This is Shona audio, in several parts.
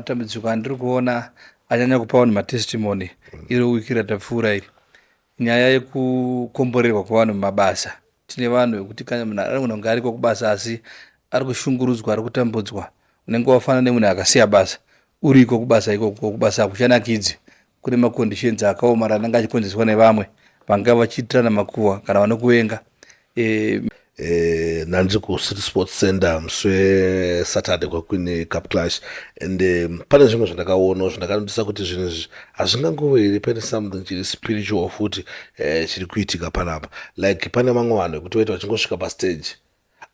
Matambudziko andiri kuona anyanya kupa vanhu matestimony iro wiki ratapfuura iri, nyaya yekukomborerwa kwevanhu mumabasa. Tine vanhu vekuti kana munhu anogona kunge ariko kubasa asi ari kushungurudzwa, ari kutambudzwa, unenge wafanana nemunhu akasiya basa uriko kubasa ikoko. Kubasa hakuchanakidzi, kune maconditions akaomara anenge achikonzeswa nevamwe vanga vachiitirana makuhwa kana vanokuvenga. Nandiri kuCity Sports Center musi weSaturday kwakuine cup clash and pane zvimwe zvandakaonawo zvandakanotisa kuti zvinhu izvi hazvingangove here pane something chiri spiritual futi chiri kuitika panapa. Like pane vamwe vanhu vekuti vaiti vachingosvika pastage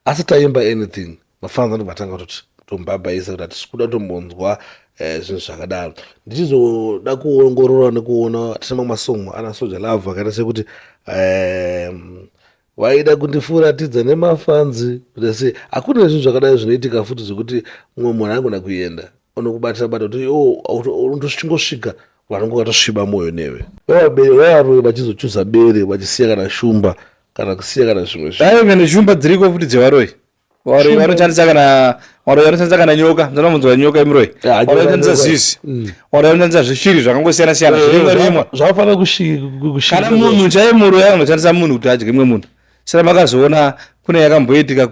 asi taimba anything, mafans anobva atanga kutoti tombabhaisa kuti hatisi kuda kutombonzwa zvinhu zvakadaro. Ndichizoda kuongorora nekuona tine mamwe masong ana Soja Love akaita sekuti vaida kundifuratidza nemafanzi kuti sei hakuna zvinhu zvakadai zvinoitika futi zvekuti mumwe munhu anogona kuenda unokubatira bata kuti undochingosvika vanonge vatosviba mwoyo newe. Vavaroi vachizochuza bere vachisiya kana shumba kana kusiya kana zvimwe zvinhu. Dai kana shumba dziriko futi dzevaroyi. Varoyi vanoshandisa kana varoyi vanoshandisa kana nyoka, ndinomunzwa nyoka yemuroyi. Varoyi vanoshandisa zizi. Varoyi vanoshandisa zvishiri zvakangosiyana siyana zvirimwa rimwa. Zvakafanira kushiri. Kana munhu chaiye muroyi anoshandisa munhu kuti adye mumwe munhu. Saka makazoona kune yakamboitika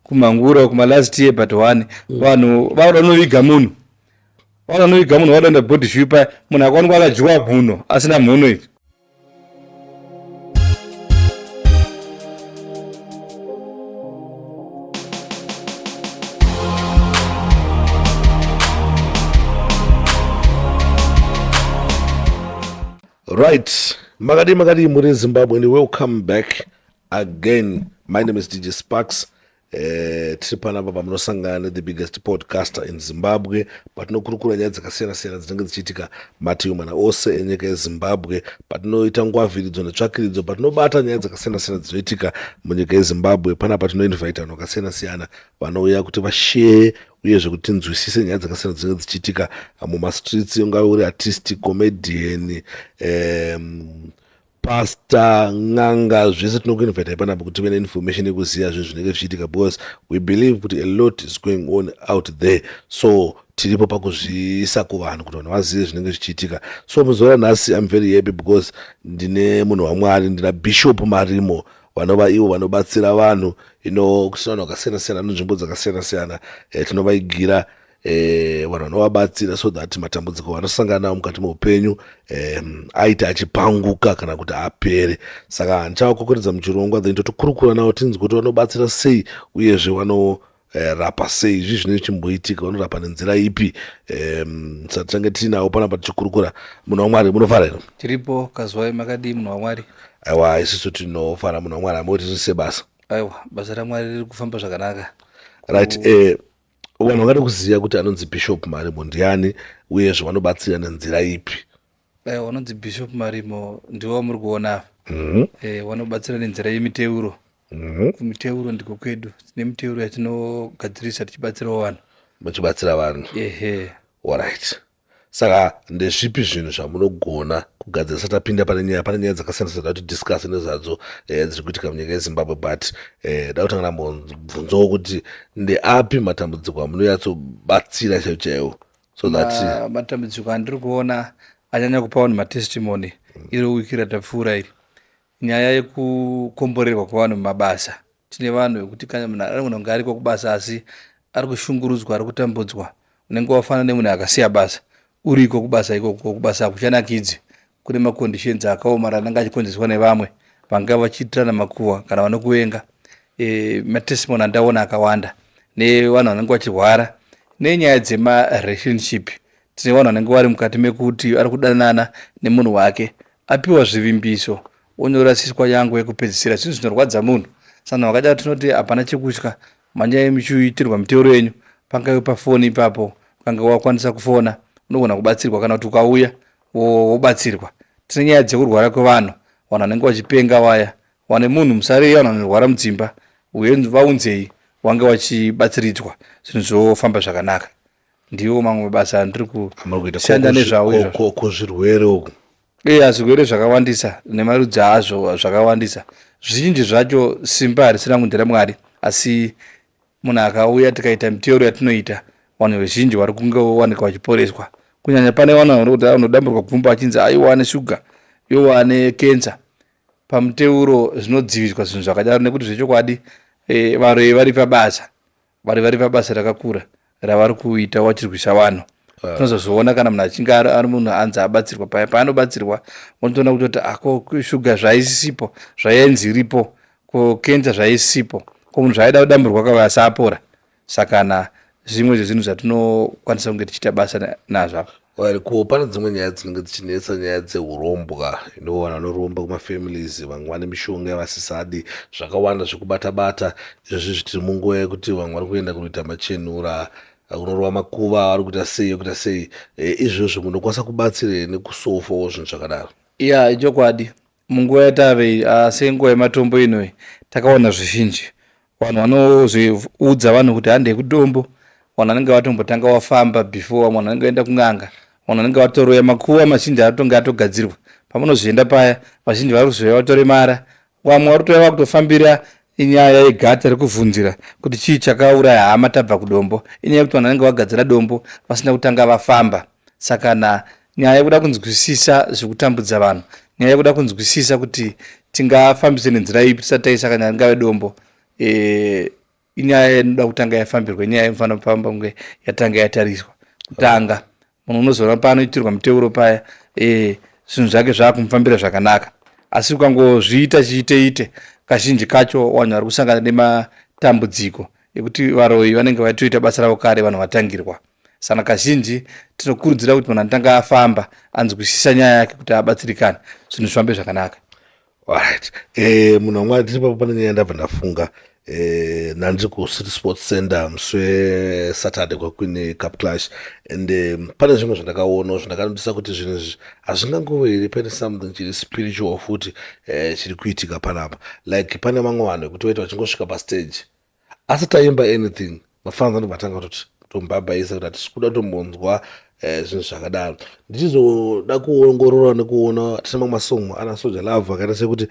kumangura kuma last year but one vanhu vakuda kunoviga munhu. Vakuda kunoviga munhu vakuda kuenda body view paya munhu akaonekwa akadyiwa mhuno asina mhuno iyi. Right, makadii makadii muri Zimbabwe and welcome back again. My name is DJ Sparks. Tiri panapa pamunosangana nethe biggest podcaster in Zimbabwe, patinokurukura nyaya dzakasiyana siyana dzinenge dzichiitika mativi mana ose enyika yeZimbabwe, patinoita ngwavhiridzo netsvakiridzo, patinobata nyaya dzakasiyana siyana dzinoitika munyika yeZimbabwe. Panapa tinoinvite vanhu vakasiyana siyana vanouya kuti vashare uyezve kuti tinzwisise nyaya dzakasiyana dzinenge dzichiitika mumastreets, ungave uri artist, comedian, pastor, n'anga, zvese tinokuinvita ipanapa kuti tive neinformation yekuziva zvinhu zvinenge zvichiitika, because we believe kuti a lot is going on out there. So tiripo pakuzviisa kuvanhu kuti vanhu vazive zvinenge zvichiitika. So muzuva ranhasi I'm very happy because ndine munhu waMwari, ndina Bishop Marimo, vanova ivo vanobatsira vanhu ino kusina vanhu vakasiyana siyana nenzvimbo dzakasiyana siyana. Tinovaigira vanhu vanovabatsira so that matambudziko vanosangana nawo mukati meupenyu aite achipanguka kana kuti apere. Saka ndichavakokeredza muchirongwa, then totokurukura navo tinzwe kuti vanobatsira sei uyezve vanorapa sei, izvi zvinenge zvichimboitika, vanorapa nenzira ipi. Saka tichange tiinawo panapa tichikurukura. Munhu waMwari, munofara here? Tiripo kazwai, makadii munhu waMwari? Aiwa, isusu tinofara munhu waMwari, amoti tiri sebasa. Aiwa, basa raMwari riri kufamba zvakanaka. Right, vanhu vangada kuziva kuti anonzi Bishop Marimo ndiani uyezve vanobatsira nenzira ipi? Aiwa, vanonzi Bishop Marimo ndivo vamuri kuona ava. Vanobatsira nenzira yemiteuro. Kumiteuro ndiko kwedu, tine miteuro yatinogadzirisa tichibatsirawo vanhu. Muchibatsira vanhu? Ehe. Alright, saka ndezvipi zvinhu zvamunogona kugadzirisa? Tapinda pane nyaya, pane nyaya dzakasiyana siyana kuti discuss nezvadzo dziri kuitika munyika yeZimbabwe, but da kutanga ndambobvunzawo kuti ndeapi matambudziko amunonyatsobatsira chaiwo chaiwo so that Matambudziko andiri kuona anyanya kupa vanhu matestimony iro wiki ratapfuura iri, nyaya yekukomborerwa kwevanhu mumabasa. Tine vanhu vekuti kana munhu anogona kunge ariko kubasa asi ari kushungurudzwa, ari kutambudzwa, unenge wafanana nemunhu akasiya basa uriko kubasa ikoko. Kubasa hakuchanakidzi, kune maconditions akaomara anenge achikonzeswa nevamwe vanga vachiitirana makuhwa kana vanokuvenga. Matestimony andaona akawanda nevanhu vanenge vachirwara nenyaya dzemarelationship. Tine vanhu vanenge vari mukati mekuti ari kudanana nemunhu wake, apiwa zvivimbiso, onyorasiswa yangu yekupedzisira. Zvinhu zvinorwadza munhu. Saka vakadaro tinoti hapana chekutya, mhanyai muchiitirwa miteuro yenyu, pangave pafoni ipapo, ukange wakwanisa kufona unogona kubatsirwa, kana kuti ukauya wobatsirwa. Tine nyaya dzekurwara kwevanhu, vanhu vanenge vachipenga vaya, vane munhu musarei, vanhu vanorwara mudzimba, vaunzei vange vachibatsiridzwa, zvinhu zvofamba zvakanaka. Ndiwo mamwe mabasa andiri kushanda nezvawo izvozvo. Kuzvirwere uku? Iya, zvirwere zvakawandisa nemarudzi azvo zvakawandisa. Zvizhinji zvacho simba harisi rangu, nderaMwari, asi munhu akauya tikaita miteuro yatinoita, Vanhu vazhinji vari kungowanikwa vachiporeswa, kunyanya pane vanhu vari kuti vanodamburwa gumbo achinzi aiwa ane shuga, iwo ane kensa. Pamuteuro zvinodziviswa zvinhu zvakadaro, nekuti zvechokwadi varoyi vari pabasa, vari pabasa rakakura ravari kuita vachirwisa vanhu. Tinozozviona kana munhu achinge ari munhu anzi abatsirwa, paya paanobatsirwa unotoona kutoti ako shuga zvaisisipo, zvayainzi iripo, ko kensa zvaisipo, ko munhu zvaaida kudamburwa kava asapora. Saka na zvimwe zvezvinhu zvatinokwanisa kunge tichiita basa nazvo apa. Ko pane dzimwe nyaya dzinenge dzichinetsa, nyaya dzeurombwa, ino vanhu vanoromba kumafamilies, vamwe vane mishonga yavasisadi, zvakawanda zvekubata bata izvozvi. Zvitiri munguva yekuti vamwe vari kuenda kunoita machenura, kunorova makuva, vari kuita sei, kuita sei, izvozvo munokwanisa kubatsira here nekusolvawo zvinhu zvakadaro? Ya, ichokwadi. Munguva yatave senguva yematombo inoyi, takaona zvizhinji. Vanhu vanozoudza vanhu kuti handei kudombo, vanhu vanenge vatombotanga wafamba before, vamwe vanhu vanenge vaenda kun'anga, vanhu vanenge vatoroya makuva mazhinji atonge atogadzirwa. Pamunozoenda paya, vazhinji vari kuzouya vatoremara, vamwe vari kutouya vakutofambira inyaya yegata rekuvhunzira kuti chii chakauraya hama tabva kudombo. Inyaya yekuti vanhu vanenge vagadzira dombo vasina kutanga vafamba. Saka na nyaya yekuda kunzwisisa zvekutambudza vanhu, nyaya yekuda kunzwisisa kuti tingafambise nenzira ipi tisati taisa kana ringave dombo, inyaya inoda kutanga yafambirwa, inyaya inofanira kufamba kunge yatanga yatariswa kutanga. Munhu unozoona paanoitirwa muteuro paya, zvinhu zvake zvaakumufambira zvakanaka. Asi ukangozviita chiiteite, kazhinji kacho vanhu vari kusangana nematambudziko ekuti varoyi vanenge vatoita basa ravo kare, vanhu vatangirwa. Saka kazhinji tinokurudzira kuti munhu anotanga afamba anzwisisa nyaya yake kuti abatsirikane, zvinhu zvifambe zvakanaka. Alright, munhu wamwari, tiri papo pane nyaya ndabva ndafunga. Nandiri kuCity Sports Center musi weSaturday, kwakuine cup clash, and pane zvimwe zvandakaonawo zvandakanotisa kuti zvinhu izvi hazvingangove here pane something chiri spiritual futi chiri kuitika panapa. Like pane vamwe vanhu vekuti vaiti vachingosvika pastage asati aimba anything, mafans anobva atanga kutoti tombabhaisa kuti hatisi kuda kutombonzwa zvinhu zvakadaro. Ndichizoda kuongorora nekuona tine mamwe masong ana Soul Jah Love akaita sekuti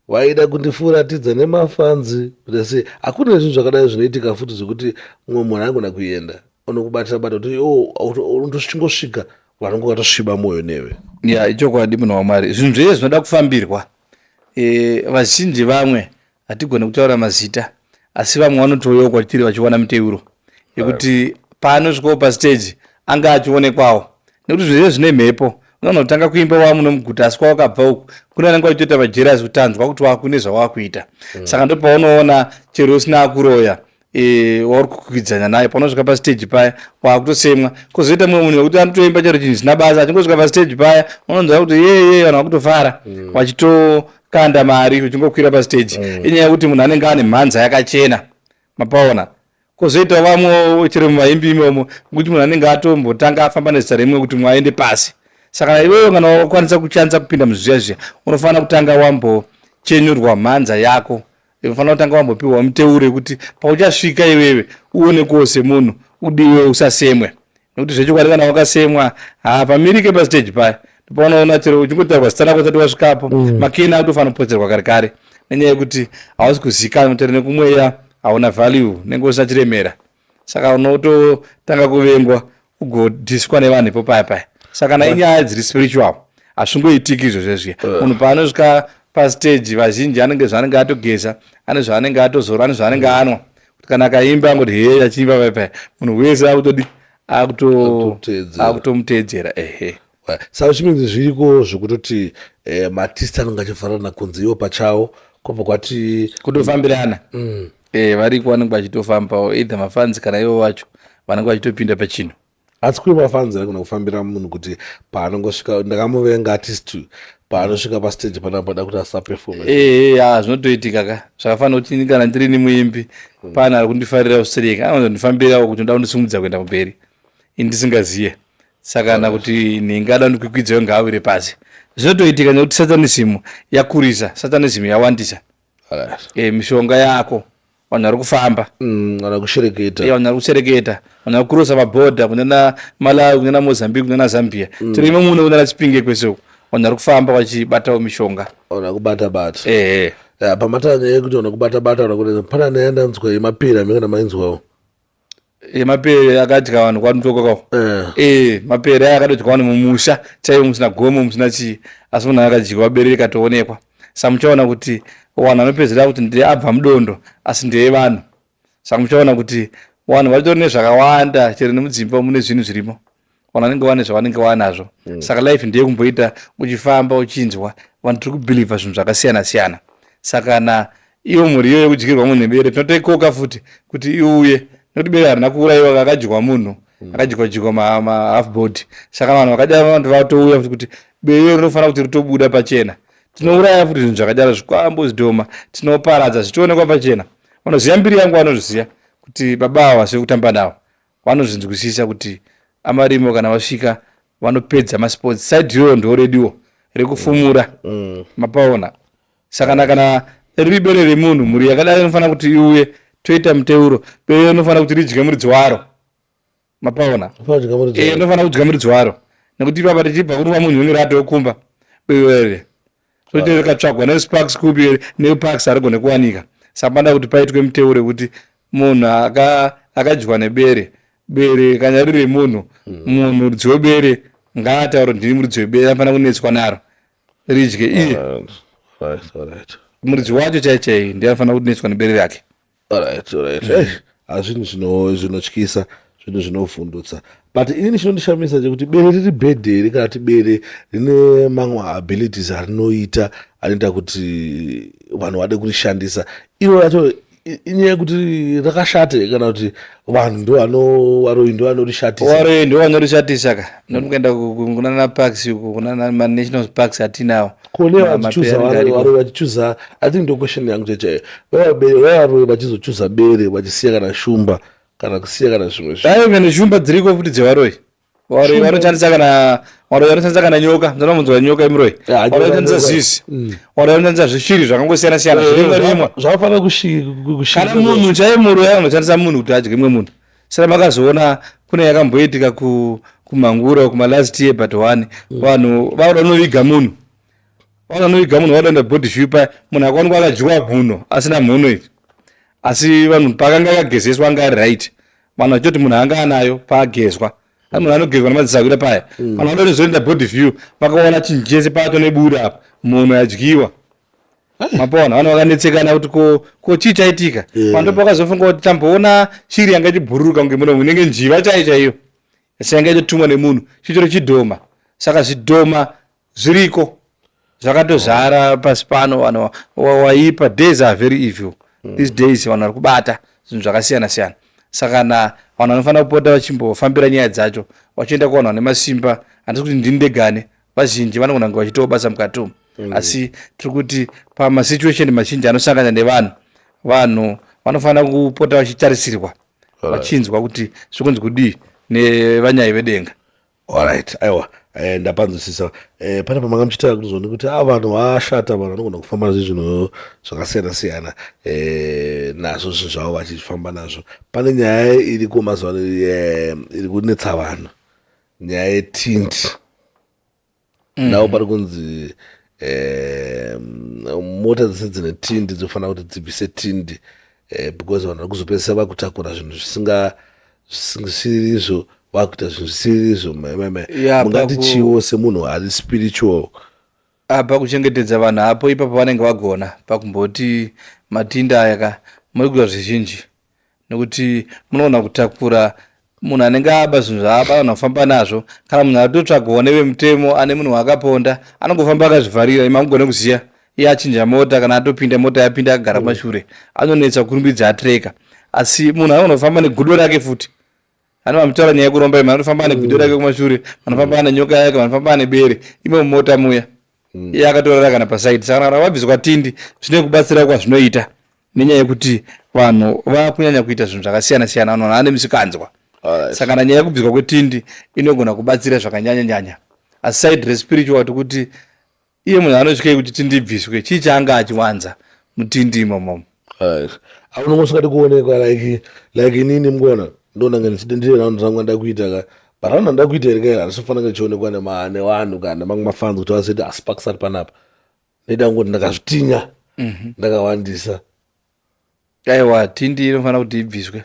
vaida kundifuratidza nemafanzi kuti sei. Hakuna zvinhu zvakadai zvinoitika futi zvekuti mumwe munhu anogona kuenda unokubatira bata kuti undochingosvika vanonge vatosviba mwoyo newe? Ya, ichokwadi, munhu wamwari. Zvinhu zvese zvinoda kufambirwa. Vazhinji vamwe hatigoni kutaura mazita, asi vamwe vanotouyawo kwatiri vachiwana miteuro yekuti paanosvikawo pastage anga achionekwawo, nekuti zvese zvine mhepo. Unoona kutanga kuimba wamuno muguta, asi kwawakabva uku kune vanenge vachitoita vajerasi kuti tanzwa kuti wakune zvawakuita. Saka ndopaunoona chero usina akuroya wauri kukwikwidzana naye, paunosvika pastage paya wakutosemwa. Kwozoita mumwe munhu wekuti anotoimba chero chinhu chisina basa, achingosvika pastage paya unonzwa kuti yeye, vanhu vakutofara, vachitokanda mari uchingokwira pastage. Inyaya yekuti munhu anenge ane mhanza yakachena, mapaona. Kwozoita vamwe chero muvaimbi imomo kuti munhu anenge atombotanga afamba nezita rimwe kuti mumwe aende pasi. Saka iwewe kana wakwanisa kuchanza kupinda muzviya zviya, unofanira kutanga wambochenurwa mhanza yako, unofanira kutanga wambopiwa muteuro yekuti pauchasvika iwewe uonekwewo semunhu udiwe, usasemwe. Nekuti zvechokwadi kana wakasemwa hapamirike pastage paya. Paunoona chero uchingotaurwa zita rako usati wasvikapo, makeni akutofanira kupotserwa kare kare, nenyaya yekuti hausi kuzikanwa chero nekumweya, hauna value, nenge usina chiremera. Saka unototanga kuvengwa, ugodhiswa nevanhu ipo paya paya. Saka kana inyaya dziri spiritual, hazvingoitiki izvo zvezviya. Munhu paanosvika pastage, vazhinji anenge zvaanenge atogeza, ane zvaanenge atozora, ane zvaanenge anwa, kuti kana akaimba angoti he, achiimba paya paya, munhu wese akutodi akutomuteedzera, ehe. Saka chiminzi zviriko zvekutoti maartist anenge achivharana kunze iwo pachawo, kwabva kwati Kutofambirana. Variko vanenge vachitofambawo, either mafans kana ivo vacho vanenge vachitopinda pachinhu. Asi kuri mafans anogona kufambira munhu kuti paanongosvika, ndakamuvenga artist, paanosvika pastage panapada kuti asaperforme. Ya, zvinotoitika ka. Zvakafanira kuti kana ndirini muimbi, pane ari kundifarira usereka, anozondifambirawo kuti ndoda kundisimudza kuenda kumberi, ini ndisingaziye. Saka kana kuti nhingi ada kundikwikwidzayo, ngaawire pasi. Zvinotoitika nekuti satanism yakurisa, satanism yawandisa. Mishonga yako, vanhu vari kufamba. Kana kushereketa. Vanhu vari kushereketa, vanhu vari kurosa mabhodha kunana Malawi, kunana Mozambique, kunana Zambia. Tiri imo muno kunana Chipinge, kwese uku vanhu vari kufamba vachibatawo mishonga. Ona kubata bata. Ehe. Pamatanya yekuti ona kubata bata, ona kuti pana nyaya ndanzwa yemapira, mingana mainzwawo? Yemapere akadya vanhu kwaMutoko kako. Eh, mapere aya akatodya vanhu mumusha chaiwo, musina gomo, musina chii, asi munhu akadyiwa bere rikatoonekwa. Saka muchaona kuti vanhu vanopedzera kuti ndeye abva mudondo, asi ndeyevanhu. Saka muchaona kuti vanhu vatori nezvakawanda, chero nemudzimba mune zvinhu zvirimo, vanhu vanenge vane zvavanenge vanazvo. Saka life ndeyekumboita uchifamba uchinzwa vanhu tiri kubhilivha zvinhu zvakasiyana siyana. Saka kana iyo mhuri iyoyo yekudyirwa munhu nebere, tinotoikoka futi kuti iuye, nekuti bere harina kuurayiwa, kakadyiwa munhu, akadyiwa dyiwa mahalf body. Saka vanhu vakadya, vanhu vatouya futi kuti bere iyo rinofanira kuti ritobuda pachena. Tinouraya futi zvinhu zvakadaro, zvikwambo, zvidhoma, tinoparadza zvichionekwa pachena. Vanoziva mbiri yangu vanozviziva kuti baba ava vasiri kutamba navo, vanozvinzwisisa kuti amarimo kana vasvika vanopedza masports. Side iyoyo ndo rediwo rekufumura. Mapaona? Saka kana riri bere remunhu, mhuri yakadai inofanira kuti iuye, toita muteuro. Bere rinofanira kuti ridye muridzi waro. Mapaona? Rinofanira kudya muridzi waro, nekuti ipapa tichibva kurova munhu unenge ratokumba bere, sote rikatsvagwa nesparks kupi neparks harigone kuwanika. Saka panoda kuti paitwe muteuro wekuti munhu akadyiwa nebere, bere kana riri remunhu, munhu muridzi webere ngaataure, "Ndini muridzi webere," anofanira kunetswa naro, ridye iye. Muridzi wacho chai chai ndiye anofanira kunetswa nebere rake. Alright. Hazvinhu zvinotyisa, zvinhu zvinovhundutsa, but inini chinondishamisa chekuti bere riri bad here, kana kuti bere rine mamwe abilities arinoita anoita kuti vanhu vade kurishandisa? Iro racho inyaya yekuti rakashata here, kana kuti vanhu ndo vano, varoyi ndo vanorishatisa? Varoyi ndo vanorishatisa ka, nekuti kuenda kunana parks uku, kunana manational parks atinawo. Kone vachichuza, varoyi vachichuza, I think ndo question yangu chaichaiyo. Varoyi vachizochuza bere, vachisiya kana shumba, kana kusiya kana zvimwe? Dai kana shumba dziriko futi dzevaroyi. Varoyi vanoshandisa, kana varoyi vanoshandisa kana nyoka, ndinomunzwa nyoka yemuroyi. Varoyi vanoshandisa zizi, varoyi vanoshandisa zvishiri zvakangosiyana siyana, zvirimwa rimwa. Zvakafanira. Kana munhu chaiye, muroyi anoshandisa munhu kuti adye mumwe munhu. Saka makazoona kune yakamboitika kuMhangura kumalast year but one, vanhu vauda unoviga munhu, vauda unoviga munhu, vauda enda body view paya, munhu akaonekwa akadyiwa mhuno, asina mhuno iyi, asi vanhu paakanga akagezeswa anga ari right. Vanhu vachitoti munhu anga anayo paagezwa. Munhu anogezwa nemadzisakwira paya. Vanhu vanoda kuzoenda body view, vakaona chinhu chese pato nebuda apa, munhu adyiwa. Mapaona? Vanhu vakanetsekana kuti ko chii chaitika. Vanhu pakazofunga kuti tamboona shiri yanga ichibhururuka kunge muno, inenge njiva chaiyo chaiyo, asi yanga itotumwa nemunhu, chitori chidhoma. Saka zvidhoma zviriko zvakatozara pasi pano. Vanhu waipa, days are very evil these days. Vanhu vari kubata zvinhu zvakasiyana siyana. Saka na vanhu vanofanira kupota vachimbofambira nyaya dzacho, vachienda kuvanhu vane masimba. Handisi kuti ndini ndegane, vazhinji vanogona kunge vachitawo basa mukati umu, asi tiri kuti pamasituation mazhinji anosangana nevanhu, vanhu vanofanira kupota vachitarisirwa, vachinzwa kuti zvikunzi kudii nevanyai vedenga. Alright, aiwa, ndapanzwisisa. Pane pamanga muchitaura kuzoni kuti a vanhu vashata, vanhu vanogona kufamba zvinhu zvakasiyana siyana, nazvo zvinhu zvavo vachifamba nazvo. Pane nyaya iriko mazuva ano iri kunetsa vanhu, nyaya yetindi. Navo pari kunzi mota dzese dzine tindi dzofanira kuti dzibvise tindi, because vanhu vari kuzopedzisa vakutakura zvinhu zvisinga zvisiririzvo, vakuita zvinhu zvisiririzvo. Mungati chiwo semunhu ari spiritual? Apa kuchengetedza vanhu apo ipapo vanenge vagona pakumboti matinda aya ka, muri kuita zvizhinji, nekuti munoona kutakura munhu anenge aba zvinhu zvaaba, vanhu vafamba nazvo. Kana munhu atotsvagwawo nevemutemo, ane munhu waakaponda, anongofamba akazvivharira, imi hamugone kuziva iye achinja mota, kana atopinda mota yapinda akagara kumashure, anonetsa kurumbidza atreka. Asi munhu anogona kufamba negudo rake futi. Anovamutaura nyaya yekuromba imi, anofamba negudo rake kumashure, vanofamba nenyoka yake, vanofamba nebere imo mumota muya, iye akatorara kana pasaidi. Saka kana vabviswa tindi, zvine kubatsira kwazvinoita, nenyaya yekuti vanhu vakunyanya kuita zvinhu zvakasiyana siyana, vanhu vane misikanzwa. Saka kana nyaya yekubviswa kwetindi inogona kubatsira zvakanyanya nyanya. Asi side respiritual, tikuti iye munhu anotyei kuti tindi ibviswe? Chii chaanga achiwanza mutindi imomomo? Aunonge usingadi kuonekwa, like inini mukuona ndonanga ndine round rangu randida kuita ka, but round randida kuita iri kai handisofanira kunge ndichionekwa nevanhu kana nemamwe mafans kuti vazoiti asi pakisati panapa. Ndoita kungoti ndakazvitinya, ndakawandisa. Aiwa, tindi inofanira kuti ibviswe.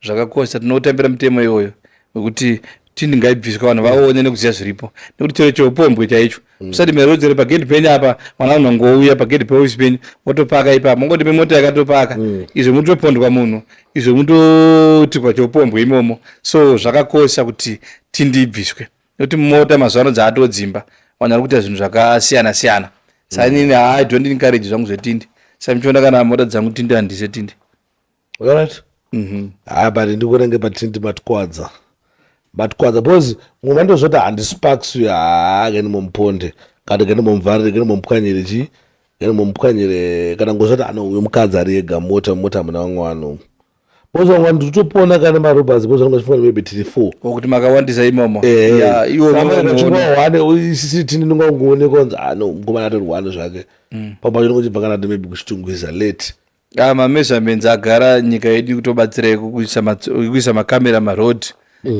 Zvakakosha, tinotambira mitemo iyoyo wekuti tindi ngaibviswe, vanhu vaone nekuziva zviripo, nekuti chero cheupombwe chaicho usati merodzere pagedhi penyu apa, vana vanongouya pagedhi peofisi penyu votopaka ipapo, mongoti pemota yakatopaka izvo, mutopondwa munhu izvo, mutoitirwa cheupombwe imomo. So zvakakosha kuti tindi ibviswe, nekuti mota mazuva ano dzaatodzimba, vanhu vari kuita zvinhu zvakasiyana siyana. Saka inini I don't encourage zvangu zvetindi. Saka muchiona kana mota dzangu tindi handise tindi. Alright. Ah, but ndikunenge patindi matikwadza, matikwadza, because mumwe vandozvoti handisparks uyo, haa, keni mumuponde kana keni mumuvharire, keni mumupwanyire chi, keni mumupwanyire, kana ngozvoti ano uyo mukadzi ari ega mota, mota muna vamwe vanhu, because vamwe vanhu totopona kana marobbers, because vanenge vachifunga maybe tiri four. Okuti makawandisa imomo. Ya, iwo unoona. One isisi tini ndingangoonekwa kunzi ano mukomana atori one zvake, pamwe pacho ndingochibva kana ti maybe kuchitungwiza late. Ah, mameasurements agara nyika yedu kutobatsira kuisa makamera maroad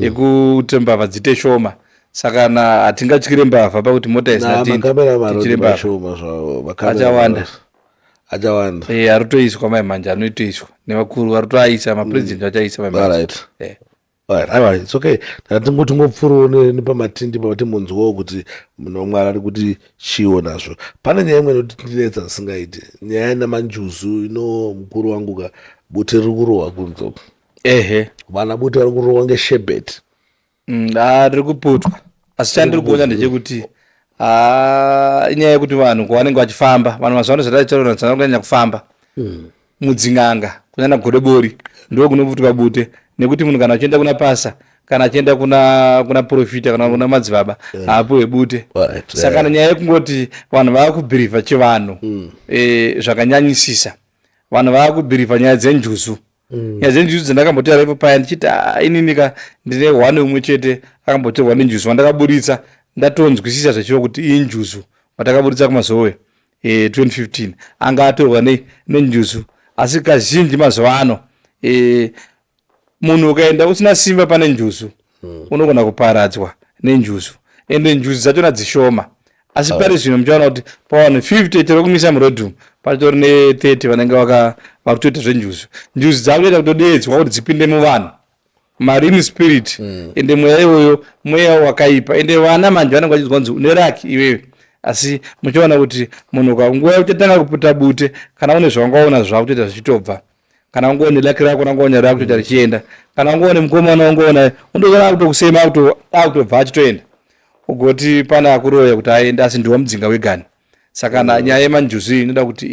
ekuti mbavha dziite shoma. Saka na hatingatyire mbavha pakuti mota isina tindi. Makamera tityire marodi mbavha. Mashoma zvavo makamera. Achawanda. Achawanda. Eh, aritoiswa mai manje, anoitoiswa nevakuru, varitoaisa, mapresident vachaisa mai manje. Alright, aiwa, it's okay. Tatingoti ngopfuurawo nepamatindi pamati munzwawo kuti munhu waMwari ari kuti chiwo nazvo. Pane nyaya imwe inotinetsa zvisingaiti, nyaya namanjuzu ino. Mukuru wangu ka, bute riri kurohwa kunze uku. Vana bute vari kurohwa ngeshebet. Ah, riri kuputwa, asi chandiri kuona ndechekuti, ah, inyaya yekuti vanhu kwavanenge vachifamba, vanhu mazuva ano zvataitaura kunyanya kufamba mudzin'anga kunana godobori, ndo kunoputwa bute, nekuti munhu kana achienda kuna pasa, kana achienda kuna profita kana kuna madzibaba, haapuwe bute. Saka kana nyaya yekungoti vanhu vaakubhirivha chivanhu zvakanyanyisisa, vanhu vaakubhirivha nyaya dzenjuzu. Nyaya dzenjuzu dzandakambotaura ipo paya ndichiti, "Ah, inini ka ndine one umwe chete akambotorwa nenjuzu wandakaburitsa, ndatonzwisisa zvechivo kuti iyi njuzu watakaburitsa kumazowe 2015, anga atorwa nenjuzu. Asi kazhinji mazuva ano munhu ukaenda usina simba pane njuzu, unogona kuparadzwa nenjuzu, ende njuzu dzachona dzishoma. Asi pari zvino muchaona kuti pavanhu 50 chero kumisa murodhi umu, patori ne30 vanenge vari kutoita zvenjuzu. Njuzu dzakutoita kutodeedzwa kuti dzipinde muvanhu, marine spirit. Ende mweya iwoyo mweya wakaipa, ende vana manje vanenge vachinzwa kunzi une luck iwewe. Asi muchaona kuti munhu ukanguva uchatanga kuputa bute, kana une zvawangaona zvakutoita zvichitobva, kana ungoone luck rako rangoona rakutoita richienda, kana ungoone mukomana ungoona undoona akutokusema, akutobva achitoenda, ugoti pane akuroya kuti aende, asi ndiwa mudzinga wegani. Saka na nyaya yemanjuzu iyi inoda kuti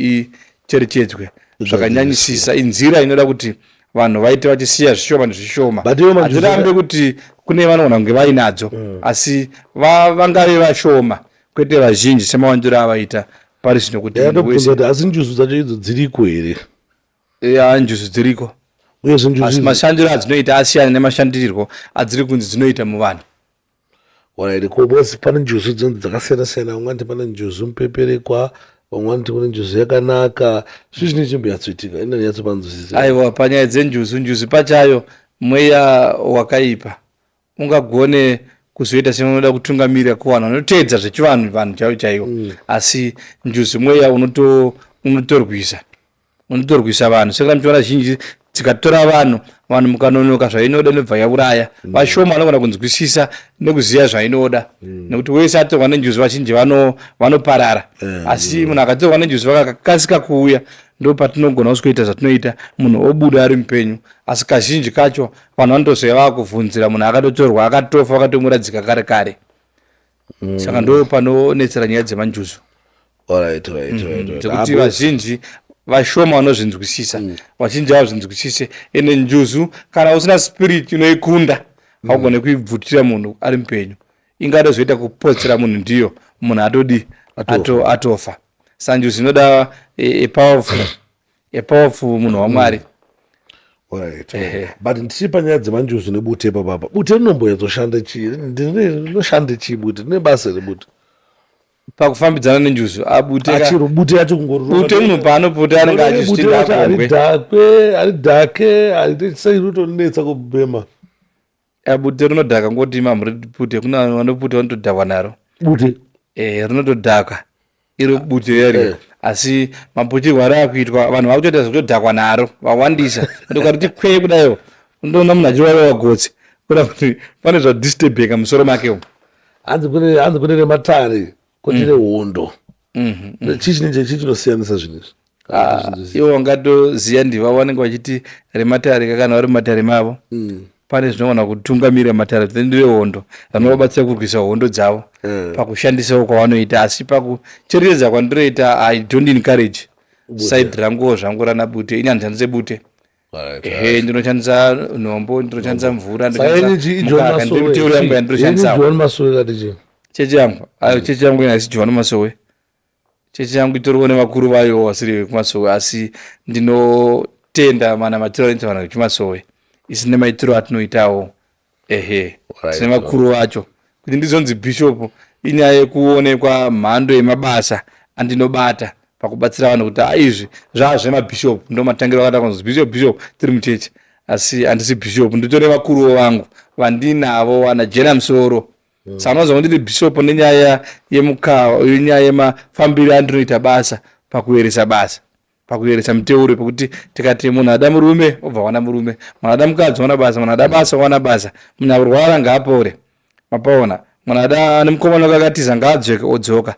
icherechedzwe zvakanyanyisisa. Inzira inoda kuti vanhu vaite vachisiya zvishoma nezvishoma. But iwo manjuzu Hatirambe kuti kune vanogona kunge vainadzo, asi vangave vashoma, kwete vazhinji semawandiro avaita pari zvino, kuti munhu wese Ndakatobvunza kuti asi njuzu dzacho idzo dziriko here? Ya, njuzu dziriko. Uyezve njuzu Asi mashandiro adzinoita asiyana nemashandirirwo adziri kunzi dzinoita muvanhu. Alright, ko because pane njuzu dzinonzi dzakasiyana siyana, vamwe vanoti pane njuzu mupeperekwa, vamwe vanoti kune njuzu yakanaka. Zvii zvine chimbonyatsoitika? Ina nyatsopanzwisisa. Aiwa, panyaya dzenjuzu, njuzu pachayo mweya wakaipa ungagone kuzoita seunoda kutungamirira kuvanhu vanoteedza zvechivanhu, vanhu chaivo chaivo. Asi njuzu mweya unotorwisa, unotorwisa vanhu. Saka muchiona zhinji dzikatora vanhu, vanhu mukanonoka zvainoda inobva yauraya. Vashoma vanogona kunzwisisa nekuziva zvainoda, nekuti wese atorwa nenjuzu vazhinji vanoparara. Asi munhu akatorwa nenjuzu vakakasika kuuya, ndo patinogona kusikuita zvatinoita, munhu obuda ari mupenyu. Asi kazhinji kacho vanhu vanotozouya vakuvhunzira munhu akatotorwa akatofa, vakatomuradzika kare kare. Saka ndo panonetsera nyaya dzemanjuzu. Dzekuti vazhinji vashoma vanozvinzwisisa, vazhinji havazvinzwisise. Ende njuzu kana usina spirit inoikunda, haugone kuibvutira munhu ari mupenyu. Ingatozoita kupotsera munhu ndiyo, munhu atodi atofa. Saka njuzu inoda a powerful munhu waMwari. Alright. But ndichiri panyaya dzemanjuzu nebute ipapapa, bute rinombonyatsoshanda chii? Rinoshanda chii bute? Rine basa rebute? Pakufambidzana nenjuzu abute Achiro bute yacho kungorova. Bute munhu paanoputa anenge Bute achizviti racho ndakombwe. haridhakwe, haridhake, harite sei, rinotonetsa kubhema. Bute rinodhaka ngoti mamuripute, kuna vanoputa vanotodhakwa naro. Bute? Rinotodhaka iro bute reri. Asi maputirwo ari akuitwa, vanhu vakutoita zvekutodhakwa naro vawandisa, kuti ukariti kwee kudaiwo. Unotoona munhu achirwara gotsi kuda kuti pane zvadisturbeka musoro make umu. Hanzi kune, hanzi kune rematare, kwete rehondo. Chii chinenge chii chinosiyanisa zvinhu izvi? Ah, ivo vangatoziva ndiva vanenge vachiti rematare kana vari mumatare mavo pane zvinogona kutungamirira matare, then rehondo rinovabatsira kurwisa hondo dzavo pakushandisawo kwavanoita. Asi pakucherechedza kwandinoita, I don't encourage side ranguwo zvangu rana bute. Ini handishandise bute. Ehe, ndinoshandisa nhombo, ndinoshandisa mvura, ndinoshandisa mukaka, ndiri yangu yandinoshandisawo. John Masowe kati chii? Chechi yangu ayo, chechi yangu haisi John Masowe. Chechi yangu itoriwo nevakuru vayo vasiri vekumasowe, asi ndinotenda mana matiro anoita vanhu vechimasowe. Isi nemaitiro atinoitawo, ehe. Tine vakuru vacho. Kuti ndizonzi bishop inyaya yekuonekwa mhando yemabasa andinobata pakubatsira vanhu, kuti a izvi zvaa zvemabishop. Ndo matangiro akata kunzi bishop, bishop tiri muchechi, asi handisi bishop. Nditore vakuruwo vangu vandinavo vana jena musoro. Saka unonzwa ndiri bishop nenyaya yemukawa, yenyaya yemafambiro andinoita basa pakuyeresa basa, pakuyeresa muteuro, pekuti tikati munhu ada murume obva wana murume, munhu ada mukadzi wana basa, munhu ada basa wana basa, munhu arwara ngaapore, mapaona, munhu ada ane mukomana wake akatiza ngaadzoke, odzoka,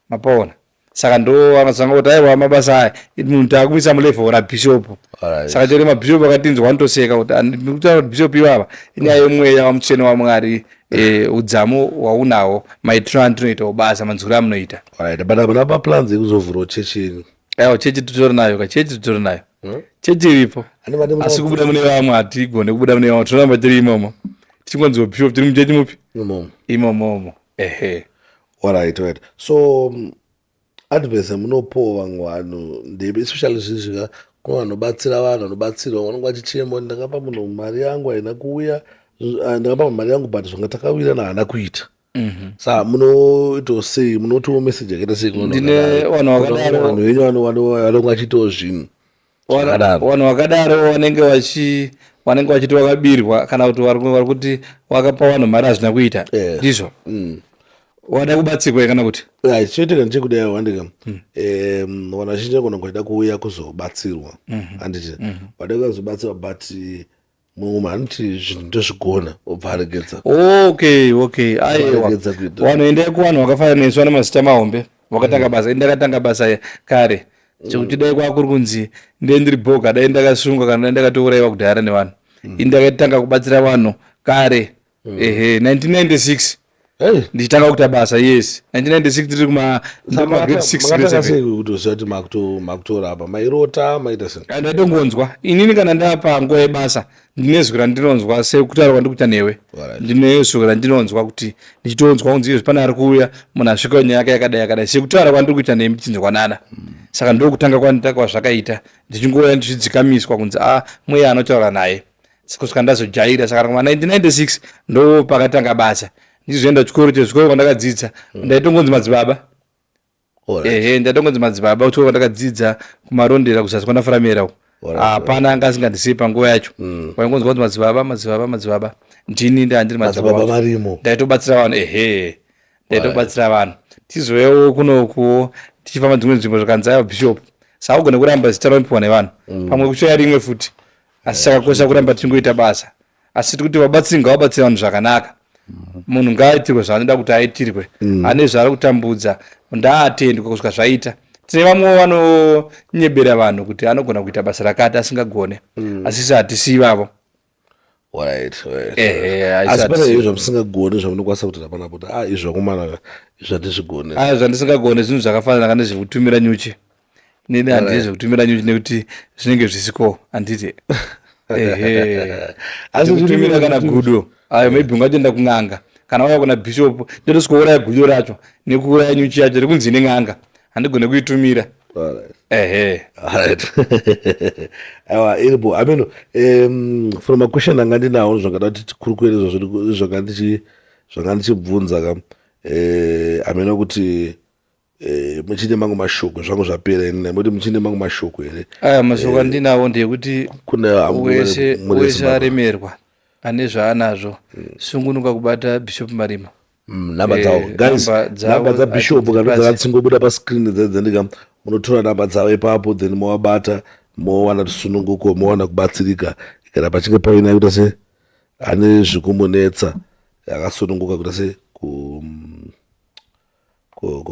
mapaona. Saka ndo vanozanga kuti aiwa, mabasa aya munhu taakumisa mulevel rabishop. Saka chero mabishop akatinzwa vanotoseka kuti kutaura kuti bishop ivava inyaya yemweya wamutsvene waMwari, udzamu hwaunawo, maitiro andinoitawo basa, manzwiro amunoita. Alright, but hamuna maplans ekuzovhurawo chechi yenyu? Aiwa, chechi titori nayo ka, chechi titori nayo. Chechi iripo. Ane vane asi kubuda mune vamwe hatigone kubuda mune vamwe, tinoramba tiri imomo tichingonziwa bishop. Tiri muchechi mupi? Imomo. Imomomo, ehe. Alright. So advice yamunopawo vamwe vanhu ndeipi, especially zvinzvika kune vanobatsira vanhu vanobatsirwa, vanenge vachichema, "Ndakapa munhu mari yangu haina kuuya, ndakapa munhu mari yangu but zvanga takawirirana haana kuita"? Saka munoitawo sei? Munotiwo message yakaita sei kune vanhu Ndine vakadaro? vanhu vakadaro. Vanhu venyu vanenge vachiitawo zvinhu zvakadaro. Vanhu vakadaro vanenge vachiti vakabirwa kana kuti vari kuti wakapa vanhu mari hazvina kuita. Ndizvo wada kubatsirwa kana kuti? Right, chinoitika ndechekudai, wandika vanhu vazhinji vanogona kuida kuuya kuzobatsirwa, handiti? Vada kuuya kuzobatsirwa, but mumwe munhu anoti zvinhu ndozvigona, obva aregedza. Okay, aiwa. Varegedza kuita. Vanhu, endai kuvanhu vakafanana nesu vane mazita mahombe vakatanga basa. Ini ndakatanga basa kare, chekuti dai kwakuri kunzi ndee ndiri bhoga, dai ndakasungwa kana dai ndakatourayiwa kudhara nevanhu. Ini ndakatanga kubatsira vanhu kare, ehe, 1996. Hey, ndichitanga kuita basa, yes, 1996, tiri kuma ndiri kuma grade 6, grade makatanga 7. Sei kutoziva kuti makutorapa? Mairota, maita sei? Ndaitongonzwa inini kana ndapa nguva yebasa, ndine zwi randinonzwa sekutaura kwandikuita newe. Ndine zwi randinonzwa kuti ndichitonzwa kunzi izvi pane ari kuuya, munhu asvika, nyaya yake yakadai yakadai, sekutaura kwandiri kuita nemi tichinzwanana. Saka ndokutanga kwazvakaita, ndichingouya ndichidzikamiswa kunzi a mweya anotaura naye, kusvika ndazojaira. Saka kuma 1996 ndo pakatanga basa. Ndichizoenda chikoro, chezvikoro kwandakadzidza, ndaitongonzi madzibaba. Ehe, ndaitongonzi madzibaba kuchikoro kwandakadzidza kuMarondera, kuzasi kwanaFuramera uko. Hapana anga asingandisiyi panguva yacho. Waingonzwa kunzi madzibaba, madzibaba, madzibaba. Ndini ndandiri madzibaba Madzibaba wacho. Marimo. Ndaitobatsira vanhu, ehe, ndaitobatsira vanhu. Tizoyawo kunokuwo tichifamba dzimwe nzvimbo, zvakanzi aiwa, bishop. Saka ugone kuramba zita raunopiwa nevanhu, pamwe kuchoya rimwe futi, asi chakakosha kuramba tichingoita basa. Asi tiri kuti vabatsiri ngavabatsire vanhu zvakanaka. Munhu ngaaitirwe zvaanoda kuti aitirwe. Ane zvaari kutambudza ndaatendwe kusvika zvaita. Tine vamwewo vanonyebera vanhu kuti anogona kuita basa rakati asingagone, asi isu hatisi ivavo. Ehe, Asi haisi pane hatisi. izvo zvamusingagoni zvamunokwanisa kuti napanapo kuti a izvi vakomana izvi hatizvigoni? Aya, zvandisingagone zvinhu zvakafanana kana nezvekutumira nyuchi. Nini handii zvekutumira nyuchi nekuti zvinenge zvisiko, handiti? Ehe. Asi Zvekutumira kana gudo ayo, maybe ungatoenda kun'anga. Kana wauya kuna bishop, ndotosvikouraya gudo racho nekuuraya nyuchi yacho rekunzi nen'anga. Handigone kuitumira. Ehe. Alright. Aiwa, iripo. I mean, from a question anga ndinawo zvakada kuti tikurukure zvanga ndichibvunza ka, ameno kuti muchine mamwe mashoko? Zvangu zvapera ini. Muti muchine mamwe mashoko here? Aya, mashoko andinawo ndeyekuti Kune wese muri wese Zimbabwe. aremerwa ane zvaanazvo, sungunuka kubata Bishop Marima. Namba dzavo, guys, namba dzavo namba dzabishop kana hadzipasi. dzakatsingobuda pascreen dzandika, munotora namba dzavo ipapo, then movabata, mowana rusununguko, mowana kubatsirika. Kana pachinge paine kuita se ane zvikumunetsa, akasununguka kuita se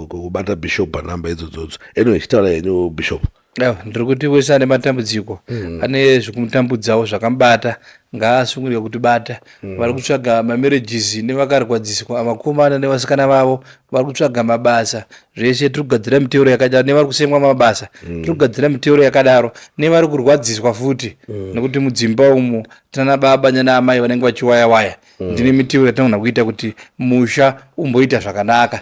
kubata bishop panhamba idzodzodzo. Anyway, chitaura henyu, bishop. Aiwa, ndiri kuti wese ane matambudziko, ane zvekumutambudzawo zvakamubata, ngaasungirwe kutibata. Vari kutsvaga mamarriages nevakarwadziswa, vakomana nevasikana vavo, vari kutsvaga mabasa, zvese tiri kugadzira miteuro yakadaro. Nevari kusemwa mabasa, tiri kugadzira miteuro yakadaro. Nevari kurwadziswa futi, nekuti mudzimba umu tinana baba nana amai vanenge vachiwaya waya. Ndine miteuro yatinogona kuita kuti musha umboita zvakanaka.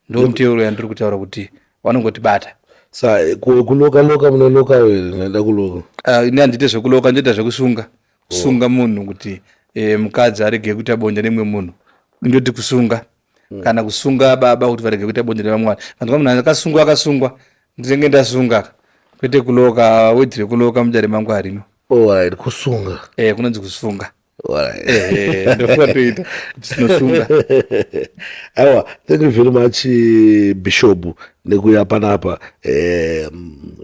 Ndo miteuro yandiri kutaura kuti vanongotibata. Sa kuloka loka, munoloka here? Ndaida kuloka. Ini handiite zvekuloka, ndoita zvekusunga. Kusunga munhu kuti mukadzi arege kuita bonde nemumwe munhu, ndoti kusunga. Kana kusunga baba kuti varege kuita bonde nevamwe vanhu. Kana munhu akasungwa, akasungwa, ndinenge ndasunga, kwete kuloka. Wedhi rekuloka mudare mangu harimo. Alright, kusunga. Kunonzi kusunga. Ndofunga toita kuti tinosunga. Aiwa, thank you very much, bishop, nekuya panapa.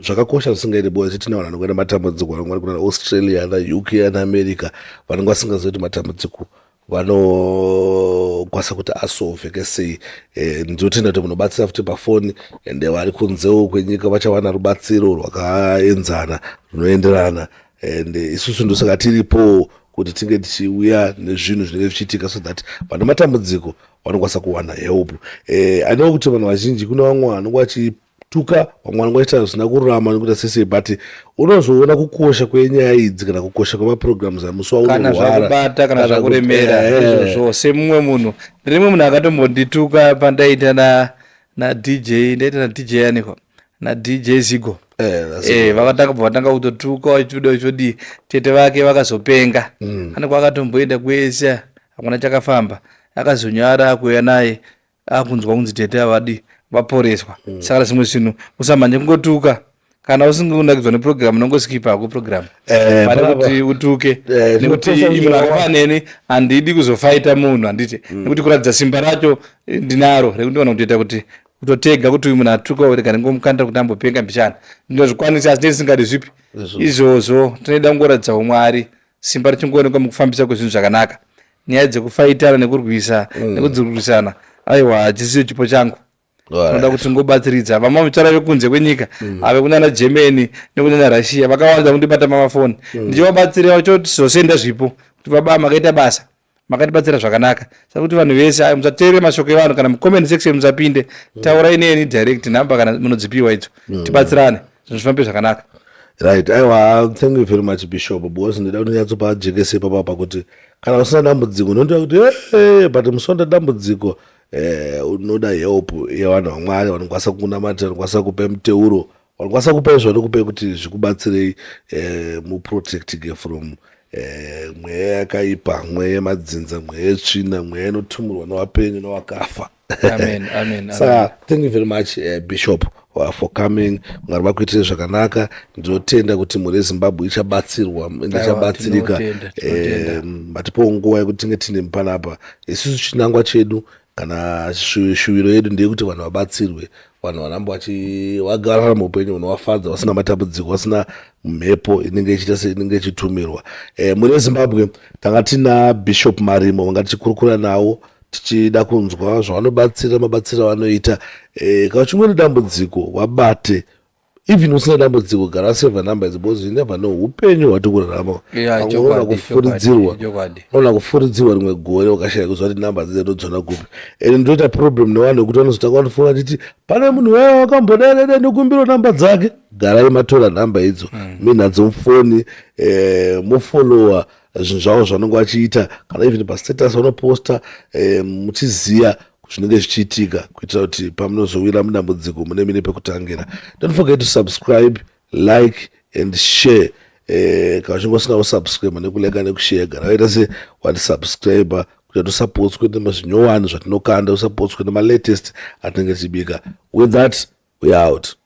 Zvakakosha zvisingaiti because tina vanhu vanokuenda matambudziko, vanenge vari kuna Australia, na UK, naAmerica, vanenge vasingazivi kuti matambudziko vanokwanisa kuti asolveke sei. Ndinotenda kuti munobatsira futi pafoni, ende vari kunzewo kwenyika vachawana rubatsiro rwakaenzana runoenderana. And isusu ndosaka tiripo kuti tinge tichiuya nezvinhu zvinenge zvichiitika, so that vane matambudziko vanokwanisa kuwana help. I know kuti vanhu vazhinji, kune vamwe vanenge vachituka, vamwe vanenge vachiita zvisina kururama nekuita sesei, but unozoona kukosha kwenyaya idzi kana kukosha kwemaprograms amusi kana waunorwara. Zvakubata kana zvakuremera. Izvozvo semumwe munhu, rimwe munhu akatombondituka pandaita na DJ, ndaita na DJ aniko, na DJ Zigo. Vakatanga bva vatanga kutotuka vachitoda vachitodii. Tete vake vakazopenga. Ane kwakatomboenda kwese, hakuna chakafamba. Akazonyara akuuya naye, akunzwa kunzi tete havadi vaporeswa. Saka zvimwe zvinhu usamhanye kungotuka. Kana usingakunakidzwa neprogram, unongoskipa hako program pane kuti utuke. Nekuti Zvinotosa munhu akafaneni, handidi kuzofaita munhu, handiti? Nekuti kuratidza simba racho ndinaro rekuti ndogona kutoita kuti kutotega kuti uyu munhu atuka, rega ndingomukandira kuti ambopenga mbichana. Ndinozvikwanisa, asi ndisingadi zvipi izvozvo. Tinoida kungoratidza umwari, simba richingoonekwa mukufambisa kwezvinhu zvakanaka. Nyaya dzekufaitana nekurwisa nekudzirwisana, aiwa, hachisiyo chipo changu. Tinoda kuti tingobatsiridza vamwe vamutaura vekunze kwenyika, ave kunana Germany nekunana Russia, vakawanda kundibata mamafoni ndichivabatsira, vachotizosenda zvipo kuti baba makaita basa, makatibatsira zvakanaka. Saka kuti vanhu vese, ayo, musateerere mashoko evanhu kana mucomment section musapinde. Taurai neni direct, nhamba kana munodzipiwa idzo, tibatsirane, zvinhu zvifambe zvakanaka. Right, aiwa, thank you very much, bishop, because ndida kuti nyatsopa papa pakuti kana usina dambudziko unotoa kuti "Eh, but musi wanda dambudziko unoda help yevanhu vamwari vanokwanisa kukunamatira, vanokwanisa kupa muteuro, vanokwanisa kupa izvo vanokupai kuti zvikubatsirei muprotectige from mweya yakaipa, mweya yemadzinza, mweya yetsvina, mweya inotumurwa nevapenyu nevakafa. Amen, amen, amen. Saka thank you very much, bishop, for coming. Mwari vakuitire zvakanaka. Ndinotenda kuti mhuri yeZimbabwe ichabatsirwa ende ichabatsirika. Tinotenda, tinotenda. Matipowo nguva yekuti tinge tine panapa. Isusu chinangwa chedu kana shuviro yedu ndeyekuti vanhu vabatsirwe, vanhu varamba vagararama upenyu hunovafadza, vasina matambudziko, vasina mhepo inenge ichiita seinenge ichitumirwa. Mhuri yeZimbabwe, tanga tina Bishop Marimo, vanga tichikurukura navo tichida kunzwa zvavanobatsira, mabatsiro avanoita. Kana uchinge une dambudziko, vabate. Even usina dambudziko, gara save number idzi, because you never know upenyu hwati kurarama. Pamwe unoona kufuridzirwa, unoona kufuridzirwa rimwe gore, ukashaya kuziva kuti namba dzidzi ndodzona kupi. And ndoita problem nevanhu vekuti vanozotanga vanofona vachiti pane munhu waya wakambodai, ndokumbirawo namba dzake. Garai matora nhamba idzo, muinadzo mufoni, mofollowa zvinhu zvavo zvanonge vachiita, kana even pastatus vanoposta, muchiziva zvinenge zvichiitika, kuitira kuti pamunozowira mudambudziko mune mine pekutangira. Don't forget to subscribe, like and share. Kana uchinge usina kusubscribe nekulike nekushare, gara waita se watisubscribe kuti tusapotswe nemazvinyowani zvatinokanda, usapotswe nemalatest atinenge tichibika. With that, we out.